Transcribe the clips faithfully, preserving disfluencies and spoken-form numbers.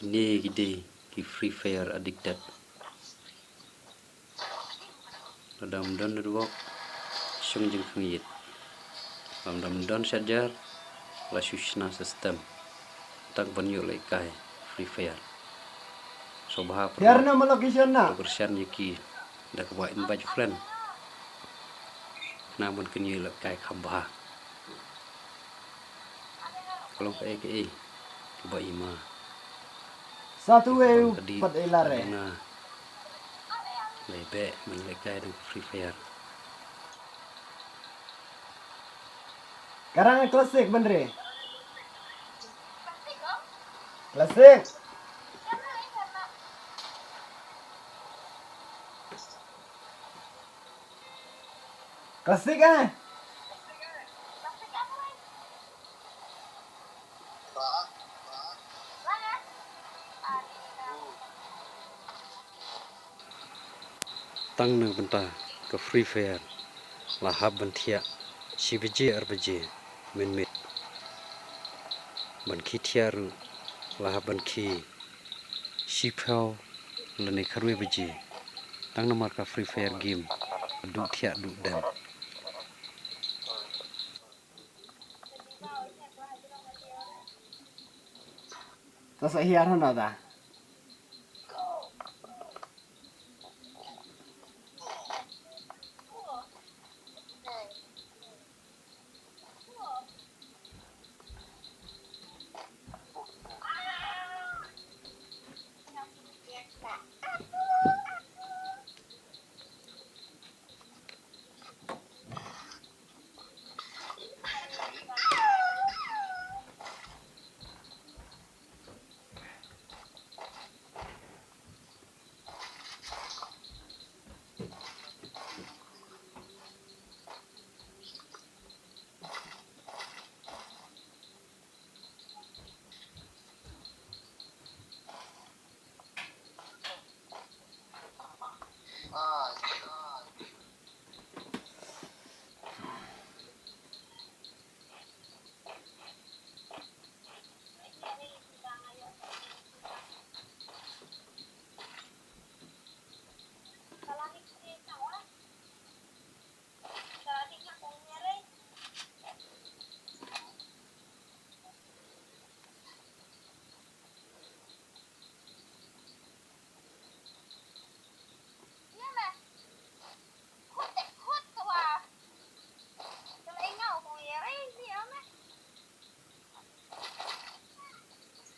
Kine ki dei ki Free Fire addicted. Lada ym don network, shong jingkhang ïit. Lada ym don shet jar, la shu shna system. Tang ban ïoh lehkai Free Fire. Sngewbha paralok, na ma location na, to kyrshan ïa ki da kaba invite friend. Khnang ban kin ïoh lehkai kham bha. Ka long kaei kaei kaba i ma. Sa tu e u pat e lare. Nga lei beh man lehkai dang Free Fire. Karang classic ban re. Classic. Classic eh. Tang na ka bynta ka Free Fire la hap ban thiah shi baje ar baje mynmiet. Ban khie thiah ruh la hap ban khie shiphew lane khatwei baje. Tang namar ka Free Fire game ka duh thiah duh dem. Ta sa hiar hana ta.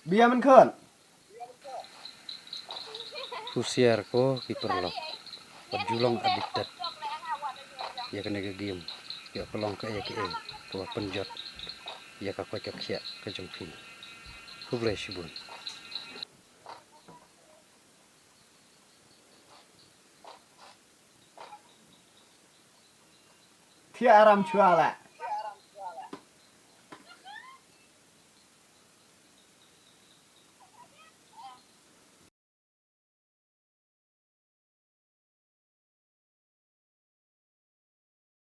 Bia man khun. Husiar ko ki paralok. Wat ju long addicted ïa kane ka game. Ïa ka long kaei kaei kaba pynjot ïa ka koit ka khiah ka jong phi. Khublei shibun. Thiah aram chwa la.